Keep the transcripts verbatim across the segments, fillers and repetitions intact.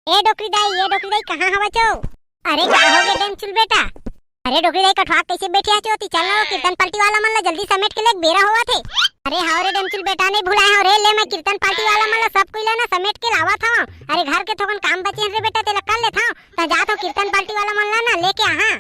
ए डोकरी दाई, ए डोकरी दाई, कहाँ हवच ओ? अरे का होगे डेमचुल बेटा? अरे डोकरी दाई, कठवा के कइसे बइठे हच ओ? ती चल ना, ओ कीर्तन पार्टी वाला मन ला जल्दी समेट के ले, बेरा होवत हे। अरे हव रे डेमचुल बेटा, नइ भुलाए हव रे, ले मैं कीर्तन पार्टी वाला मन ला सब कोई ला ना समेट के लावत हव। अरे घर के थोकन काम बचे हे रे बेटा, तेला कर लेथव। त जात हव कीर्तन पार्टी वाला मन ला ना लेके आहा।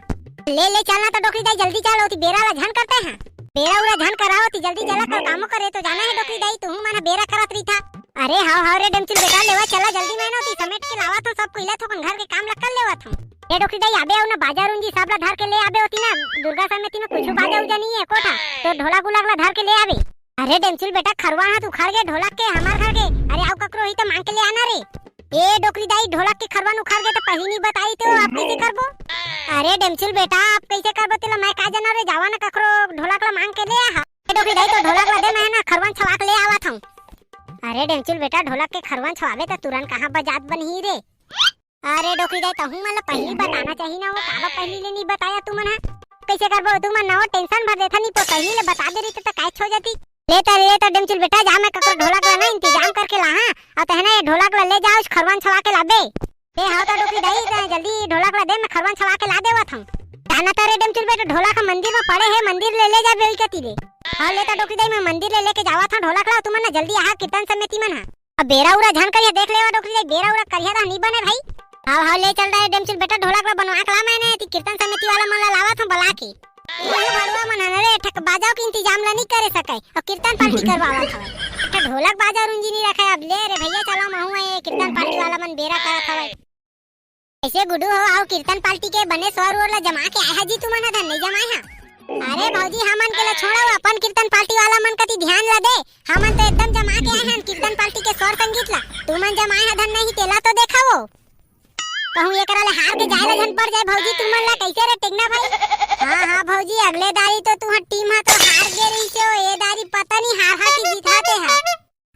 ले ले चल ना त डोकरी दाई, जल्दी चल, ओती बेरा ला झन करते हैं। बेरा उरा झन कराओ, ती जल्दी चला, कर कामो करे तो जाना हे डोकरी दाई, तुहू मन ह बेरा करत रहिथा। अरे हव हव रे डेमचुल बेटा, लेवा चला जल्दी, मैं ना ओती समेट के लावत हव, सब कोई ला थोकन घर के काम ला कर लेवत हव। ए डोकरी दाई, आबे अउ ना बाजा रुंजी सब ला धर के ले आबे, ओती ना दुर्गा समिति में कुछु बाजा उजा नइ हे कोठा, तो ढोलक उलक ला धर के ले आबे। अरे डेमचुल बेटा, खरवा हाथ उखड़ गे ढोलक के, हमार घर के। अरे अउ ककरो ही त मांग के ले आना रे। ए डोकरी दाई, ढोलक के खरवा उखड़ गे त पहिली नइ बताई तो अब कइसे करबो? अरे डेमचुल बेटा, अब कइसे करबो तेला मैं का जानव रे, जावा ना ककरो ढोलक ला मांग के ले आहा। ए डोकरी दाई, तो ढोलक ला दे, मैं ना खरवन छवा के ले आवत हूँ। अरे डेमचुल बेटा, ढोलक के खरवन छवाबे त तुरंत कहाँ बजात बनही रे। अरे डोकरी दाई, तहू मन ला पहिली बताना चाही ना, वो काबर पहिली ले नइ बताया तुमन हा? कइसे करबो तुमन ना, वो टेंशन भर देथा, नइ तो पहिली ले बता दे रहिते त काहेच हो जाती। ले त, ले त डेमचुल बेटा, जा मैं ककरो ढोलक ला ना इंतजाम करके लाहा, अउ तहना ये ढोलक ला ले जा, उस खरवन छवा के लाबे। ए हव त डोकरी दाई, त जल्दी ढोलक ला दे, मैं खरवन छवा के ला देवत हूँ। जाना त रे डेमचुल बेटा, ढोलक ह मंदिर में पड़े हे, मंदिर ले ले जाबे ओई कती ले। हव ले त डोकरी दाई, मैं मंदिर ले लेके जावत हूँ ढोलक ला, तुमन ना जल्दी आहा कीर्तन समिति मन हा। अब बेरा उरा झन करिहा, देख लेवा डोकरी दाई, बेरा उरा करिहा त नइ बने भाई। हव हव, ले चल रे डेमचुल बेटा, ढोलक ला बनवा के ला, मैं ना एती कीर्तन समिति वाला मन ला लावत हूँ बला के। ए भड़वा मन हन रे, ठक बाजाओ के इंतजाम ला नइ करे सकय, अउ कीर्तन पार्टी करवावत हवय। एक ठा ढोलक बाजा रुंजी नइ रखय। अब ले रे भइया, चलो महू ए कीर्तन पार्टी वाला मन बेरा करत हवय। कइसे गुड्डू हो, अउ कीर्तन पार्टी के बने सौर ओर ला जमा के आए हा जी तुमन हा धन, नइ जमाए हा? अरे भौजी, हमन के ला छोड़ो, अपन कीर्तन पार्टी वाला मन कती ध्यान ला दे। हमन तो एकदम जमा के आए हन कीर्तन पार्टी के सौर संगीत ला। तुमन जमाए हा धन नहीं, तेला तो देखाओ। कहूँ एकरा ले हार के जाए ला झन पड़ जाए भौजी तुमन ला, कइसे रे टेंगना भाई? हाँ, हाँ भौजी, अगले दारी तो तुहर टीम हा तो हार गे रहिसे हो, ए दारी पता नहीं हार हा कि जीत हा ते हा।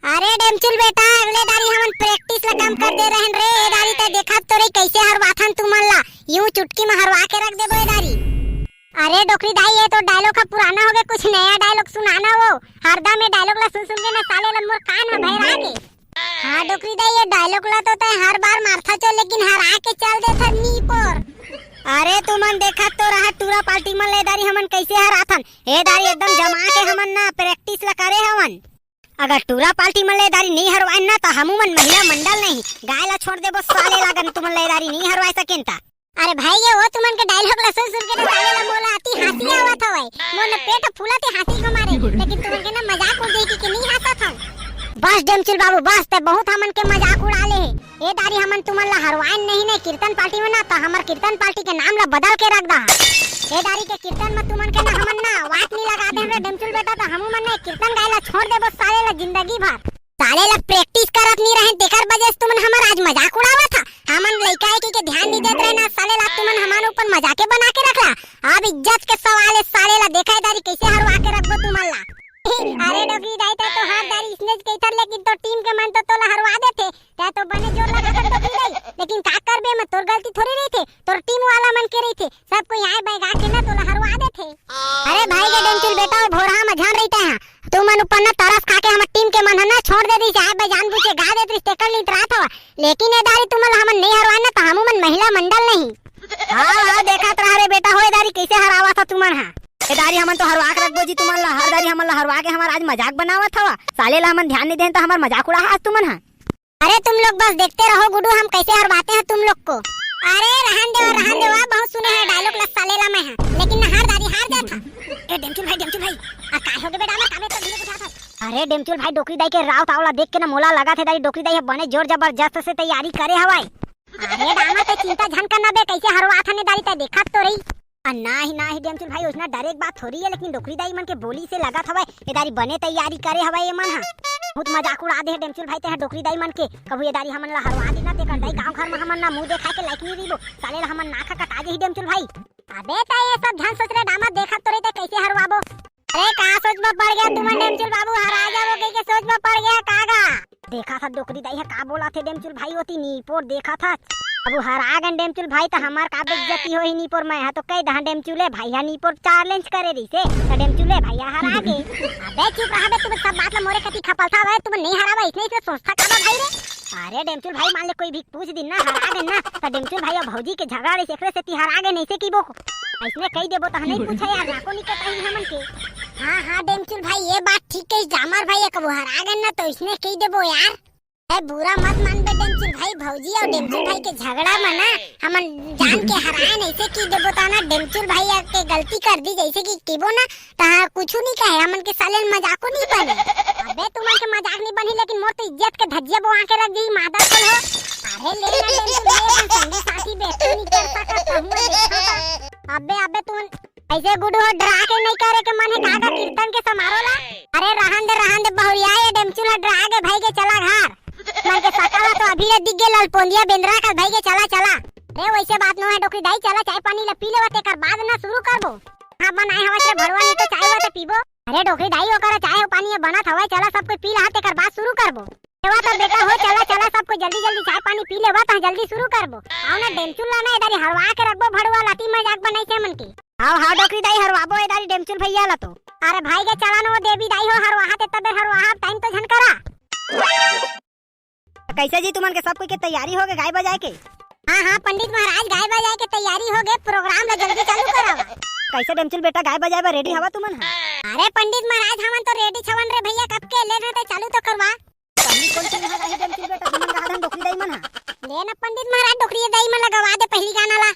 अरे डेमचुल बेटा, अगले दारी हमन practice ला कम कर दे रहेन रे, ए दारी ते देखत तो रही कइसे हरवाथन तुमन ला, यूं चुटकी में हरवा के रख देबो ए दारी। अरे डोकरी दाई, ये तो dialogue हा पुराना होगे, कुछ नया dialogue सुनाना वो। हरदम ये dialogue ला सुन सुन के ना साले ला मोर कान में भैरा के। हाँ डोकरी दाई, ये dialogue ला तो तैं हर बार मारथा चो, लेकिन हरा के चल देथन नीपोर। अरे तुमन देखत तो रहा टूरा पार्टी मन ले दारी हमन कइसे हराथन। ए दारी एकदम जमा के हमन ना practice ला करे हवन। अगर टूरा पार्टी मन ले दारी नइ हरवाइन ना, त हमू मन महिला मंडल नहीं, गाय ला छोड़ देबो साले ला, अगर तुमन ले दारी नइ हरवाए सकेन त। अरे भाई, ये वो तुमन के dialogue ला सुन सुन के ना साले ला मोला अति हांसी आवत हवय। मोर ना पेट फूलत हे हांसी के मारे, लेकिन तुमन के ना मजाक उड़ जाही कि, कि नइ हांसत हन। बस डेमचुल बाबू, बस, ते बहुत हमन के मजाक उड़ा ले हे। ए दारी हमन तुमन ला हरवाएन नहीं ने कीर्तन पार्टी में ना, त हमर कीर्तन पार्टी के नाम ला बदल के रख दहा। ए दारी के कीर्तन में तुमन के ना हमन ना वाट नइ लगा देन रे डेमचुल बेटा, त हमू मन ने कीर्तन गाए ला छोड़ देबो साले ला जिंदगी भर। साले ला practice करत नइ रहेन, तेकर वजह से तुमन हमर आज मजाक उड़ावत हा। हमन लइका एकी के ध्यान नइ देत रहेन, साले ला तुमन हमन ऊपर मजाके बना के रख ला। अब इज्जत के सवाल हे साले ला, देखा ए दारी कइसे हरवा के रखबो तुमन ला। अरे डोकरी दाई, तैं तो हर दारी इसने कहिथस, लेकिन तोर टीम के मन तो तोला हरवा देथे। तैं तो बने जोर लगाथस डोकरी दाई, लेकिन का करबे, मैं तोर गलती थोड़ी रहिथे, तोर टीम वाला मन के रहिथे, सब कोई आए बैगा के ना तोला हरवा देथे। अरे भाई के डेमचुल बेटा, वो भोरहा में झन रहिते हैं, तुमन ऊपर ना तरस खा के हमर टीम के मन ह ना छोड़ दे दिस, आए बै जानबूझ के गा देत रिस, तेकर ले इतरात हवा, लेकिन ए दारी तुमन ला हमन नइ हरवाए ना, त हमू मन महिला मंडल नहीं। हाँ, हाँ, देखत रहा रे बेटा, हो ए दारी कइसे हरावत हा तुमन हा। ए दारी हमन तो हरवा के रखबो जी तुमन ला, हर दारी हमन ला हरवा के हमर आज मजाक बनावत हवा। साले ला हमन ध्यान नइ देन त हमर मजाक उड़ाहा आज तुमन हा। अरे तुम लोग बस देखते रहो गुड्डू, हम कैसे हरवाते हैं तुम लोग को। अरे रहन देवा, रहन देवा, बहुत सुने हैं dialogue ला साले ला मैं हा, लेकिन ना हर दारी हार जात हा। ए डेमचुल भाई, डेमचुल भाई, आ काय होगे बेटा, मैं कामे तो धीरे बुझात हा। अरे डेमचुल भाई, डोकरी दाई के राव ताव ला देख के ना मोला लगत हे दारी डोकरी दाई ह बने जोर जबरदस्त से तैयारी करे हवय। अरे डामा, तैं चिंता झन करना बे, कइसे हरवाथन ए दारी, तैं देखत तो रही। आ, नाही, नाही, डेमचुल भाई, ओइसना डरे के बात थोड़ी हे, लेकिन डोकरी दाई मन के बोली से लगत हवय, ए दारी बने तैयारी करे हवय ए मन ह। बहुत मजाक उड़ा दे हे डेमचुल भाई, तैं ह डोकरी दाई मन के। कभू ए दारी हमन ला हरवा देना, तेकर दाई गांव घर म हमन ना मुंह देखाए के लायक नइ रहिबो। साले ला हमन नाक ह कटा जाही डेमचुल भाई। अबे तैं ए सब झन सोच रे डामा, देखत तो रही तैं कइसे हरवाबो। अरे का सोच म पड़ गया तुमन डेमचुल बाबू, हरा जाबो कहिके सोच म पड़ गया का गा? देखा था डोकरी दाई ह का बोला थे डेमचुल भाई, ओती नीपोर देखा था। अब हरा गन डेमचुल भाई, त हमार का बेइज्जती होही नीपोर, मैं ह तो कह दहा डेमचुले भाई ह नीपोर challenge करे रहिसे, त डेमचुले भाई ह हरा गे। अबे चुप रहा बे, तुम सब बात ला मोरे कती खपलथा बे, तुम नहीं हरावा, इसने इसने सोचता का बा भाई रे? अरे डेमचुल भाई, मान ले कोई भी पूछ दिन ना, हरा गेन ना, त डेमचुल भाई अउ भौजी के झगड़ा रहिस, एकरे सेती हरा गेन, अइसे कहिबो। अइसने कहि देबो त नहीं पूछे यार, नाको नहीं कटाही हमन के। हाँ हाँ डेमचुल भाई, ये बात ठीक कहिस डामर भाई, कभू हरा गेन ना त अइसने कहि देबो यार। ए बुरा मत मानबे डेमचुल भाई, भौजी अउ डेमचुल भाई के झगड़ा म ना हमन जान के हराएन, अइसे कहि देबो त ना डेमचुल भाई के गलती कर दिस, जइसे कि कहिबो ना, तहाँ कुछु नहीं कहे, हमन के साले ल मजाको नहीं बने। अबे तुमन के मजाक नहीं बनही, लेकिन मोर तो इज्जत के धज्जिया बोआ के रख दिही, मादर खोल हो। अरे ले ना टेंशन, मैं अपन संगी साथी बेइज्जती नहीं कर सकत, कहूँ मैं देखा था। अबे, अबे तुमन अइसे गुडू हो, डरा के नहीं करे के मन हे, का का कीर्तन के समारोह ला? अरे रहन दे, रहन दे बहुरिया, ये डेमचुल ह डरा गे, भाई के चला घर। मन के सकल ह तो अभी ले दिख गे ललपोंदिया बेंदरा का, भाई के चला, चला। अरे वइसे बात नो हे डोकरी दाई, चला चाय पानी ला पी लेवा, तेकर बाद ना शुरू करबो। हाँ, बनाए हवस रे भड़वा, नहीं तो चाय वाय तो पीबो। अरे डोकरी दाई, ओकर चाय अउ पानी ये बनत हवय, चला सब कोई पी लहा, तेकर बाद शुरू करबो। लेवा तो बेटा हो, चला चला सब कोई जल्दी जल्दी चाय पानी पी लेवा, तहाँ जल्दी शुरू करबो। आओ ना डेमचुल ला ना, एदारी हरवा के रखबो भड़वा, लाती मजाक बनाई छे मन के। हाव हाव डोकरी दाई, हरवाबो एदारी डेमचुल भैया ला तो। अरे भाई के चला ना वो देवी दाई हो, हरवाहा ते तबे हरवाहा, टाइम तो झन करा। कइसे जी, तुमन के सब कोई के तैयारी हो गे गाय बजाए के? हाँ हाँ पंडित महाराज, गाय बजाए के तैयारी हो गे, प्रोग्राम ला जल्दी चालू करावा। कइसे डेमचुल बेटा, गाय बजाए बर रेडी हवा तुमन ह? अरे पंडित महाराज, हमन तो रेडी छवन रे भैया, कब के, ले ना ते चालू तो करवा। पहली कोन टीम ह गाही डेमचुल बेटा, तुमन गाहा धन डोकरी दाई मन ह? ले ना पंडित महाराज, डोकरी दाई मन ला गवा दे पहली गाना ला,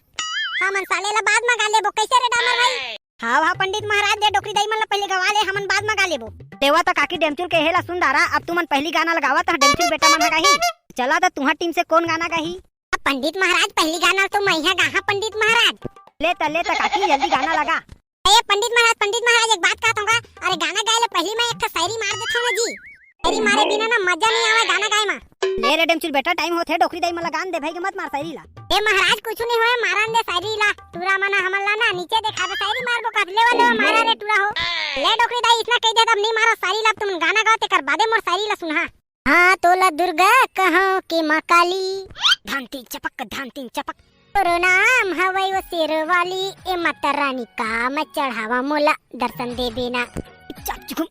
हमन साले ला बाद मा गा लेबो। कइसे रे डामर भाई? हाव हाव पंडित महाराज, दे डोकरी दाई मन ला पहले गवा ले, हमन बाद मा गा लेबो। देवा त काकी डेमचुल के हेला सुन डारा, अब तुमन पहली गाना ला गावा, त डेमचुल बेटा मन ह गाही। चला त तुंहर टीम से कोन गाना गाही? अब पंडित महाराज, पहली गाना तो मैं ही गाहा पंडित महाराज। ले त, ले त काकी जल्दी गाना लगा। ए पंडित महाराज, पंडित महाराज एक बात कहत हूँ का, अरे गाना गाए ले पहली मैं एक ठो शायरी मार देत हूँ ना जी। शायरी मारे बिना ना मजा नहीं आवे गाना गाए मा। ले रे डेमचुल बेटा, टाइम होथे, डोकरी दाई मन ला गान दे भाई के, मत मार शायरी ला। ए महाराज, कुछु नहीं होए, मारन दे शायरी ला। टूरा मन हमन ला ना नीचे देखाबे, शायरी मारबो कहत, लेवा लेवा मारा रे टूरा हो। ले डोकरी दाई, इसना कहि दे तब नहीं मारा शायरी ला, तुमन गाना गाओ तेकर बादे मोर शायरी ला सुनहा। हाँ तोला दुर्गा कहो के माँ काली। धान तीन चपक, धान तीन चपक। तोरो नाम हवय वो शेर वाली, ए माता रानी का मैं चढ़ावा मोला दर्शन देबे ना। चप चुकुम।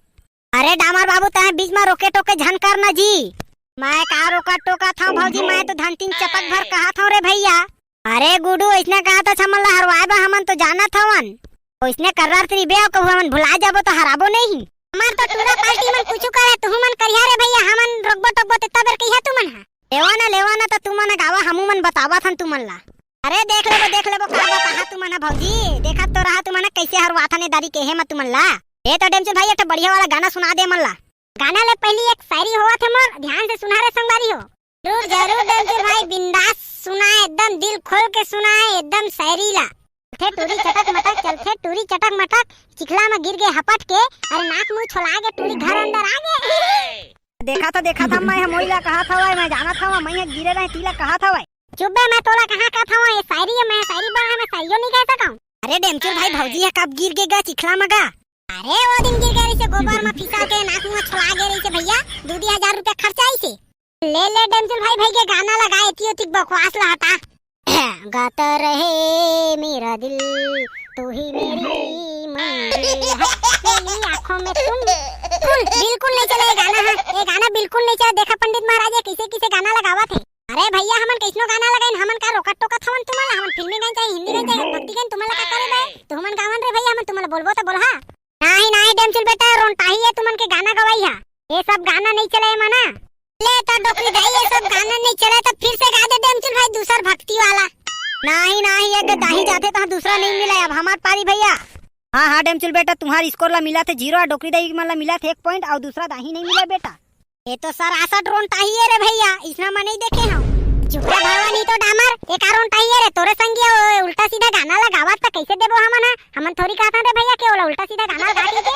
अरे डामर बाबू, तैं बीच मा रोके टोके झन कर ना जी। मैं का रोका टोका थव भौजी, मैं तो धन तीन चपक भर कहा थव रे भैया। अरे गुडू, अइसने कहा था हमन ला हरवाए बा, हमन तो जानत हवन। अइसने कर्रा रहिबे अउ कहूँ हमन भुला जाबो तो हराबो नहीं। हमर तो टूरा पार्टी मन कुछु करे, तुहू मन करिहा रे भैया, हमन रोकबो टोकबो ते तबेर कहिहा तुमन ह। लेवा ना, लेवा ना, त तुमन गावा, हमू मन बतावत हन तुमन ला। अरे देख लेबो, देख लेबो, का बताहा तुमन ह भौजी, देखत तो रहा तुमन ह कइसे हरवाथन ए दारी केहे म तुमन ला। ए तो डेमचुल भाई, एक ठो बढ़िया वाला गाना सुना दे मन ला। गाना ले पहली एक शायरी होवत हे मोर, ध्यान से सुना रे संगवारी हो। जरूर, जरूर डेमचुल भाई, बिंदास सुना, एकदम दिल खोल के सुना, एकदम शायरी ला। चलथे टूरी चटक मटक, चलथे टूरी चटक मटक, चिखला म गिर गे हपट के, अरे नाक मुंह छोला गे, टूरी घर अंदर आ गे। देखा था, देखा था, मैं ह मोइला कहा था, मैं जानत हवा, मैं ह गिरे रहे, तीला कहा था। चुप बे, मैं तोला कहाँ कहत हवं, ये शायरी है, मैं शायरी बना, मैं शायरियो नहीं कह सकूं। अरे डेमचुल भाई, भौजी ह कब गिर गे गा चिखला म गा? अरे वो दिन गिर गे रहिसे गोबर म फिसल के, नाक मुंह छोला गे रहिसे भैया, दू दी हजार रुपया खर्चा आइसे। ले ले डेमचुल भाई, भाई के गाना लगा, एती ओती बकवास ला हटा। गाता रहे मेरा दिल, तू ही मेरी मंजिल है, मेरी आंखों में तुम। बिल्कुल, बिल्कुल नहीं चले ये गाना, हाँ, ये गाना बिल्कुल नहीं चले। देखा पंडित महाराज, ये किसे किसे गाना लगावत हे। अरे भैया, हमन कइसनो गाना लगाइन, हमन का रोकत टोकत हवन तुमन ला? हमन फिल्मी गाइन चाहे हिंदी गाइन चाहे भक्ति गाइन, तुमन ला का करे बे? तुमन गावन रे भैया, हमन तुमन ला बोलबो त बोलहा। नाही, नाही, डेमचुल बेटा, रोंटाही है तुमन के गाना गवाई हा। ये सब गाना नहीं चले मना। ले त डोकरी दाई, ये सब गाना नहीं चले त फिर से गा दे डेमचुल भाई, दूसर भक्ति वाला। नाही, नाही, ये दाही जाथे तहाँ दूसरा नहीं मिला, अब हमार पारी भैया। हाँ, हाँ, डेमचुल बेटा, तुम्हार स्कोर ला मिला थे जीरो, डोकरी दाई मन ला मिला थे एक पॉइंट, अउ दूसरा दाही नहीं मिला बेटा। ये तो सरासर रोंटाही है रे भैया, इसना मैं नहीं देखे हूँ। चुप रे भगवान, ई तो डामर, ये का रोंटाही है रे? तोरे संगी वो उल्टा सीधा गाना लगावत त कैसे देबो हमन ह? हमन थोड़ी कहत रे भैया के ओला उल्टा सीधा गाना लगा के दे।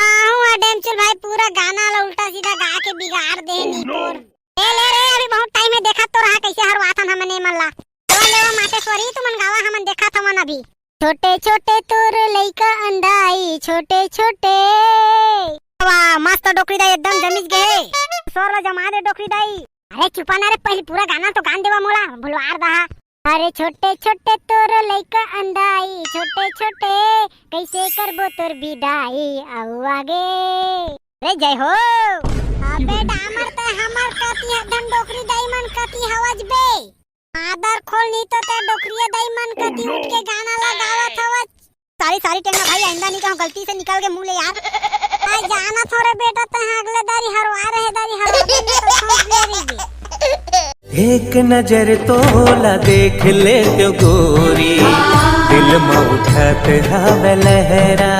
आहू हा डेमचुल भाई, पूरा गाना ला उल्टा सीधा गा के बिगाड़ दे नी तोर। ए ले रे, अभी बहुत टाइम है, देखत तो रहा कैसे हरवाथन हमन ए मन ला। लेवा, लेवा, माटेश्वरी, तुमन गावा, हमन देखत हवन अभी। छोटे छोटे तोर लइका अंधाई, छोटे छोटे। वाह, मस्त डोकरी दाई, एकदम जमिस गे। स्वर ला जमा दे डोकरी दाई। अरे चुपा ना रे, पहली पूरा गाना तो गान देवा मोला, भुलवार दहा। अरे छोटे छोटे तोर लइका अंधाई, छोटे छोटे, कैसे करबो तोर बिदाई, अउ आगे। अरे जय हो। बे डामर, ते हमर कती हदन डोकरी दाई मन कती हवच बे। मादर खोल, नहीं तो ते डोकरिया दाई मन कती उठ के गाना लगावत हवच। सारी, सारी टेंगा भाई, आइंदा नहीं कहूँ, गलती से निकल के मुंह ले यार। आ जाना थोड़े बेटा, ते अगले दारी हरवा रहे, दारी हरवा दे, नहीं तो सोच ले रही। एक नजर तोला देख ले तो गोरी, दिल में उठत हवे लहरा।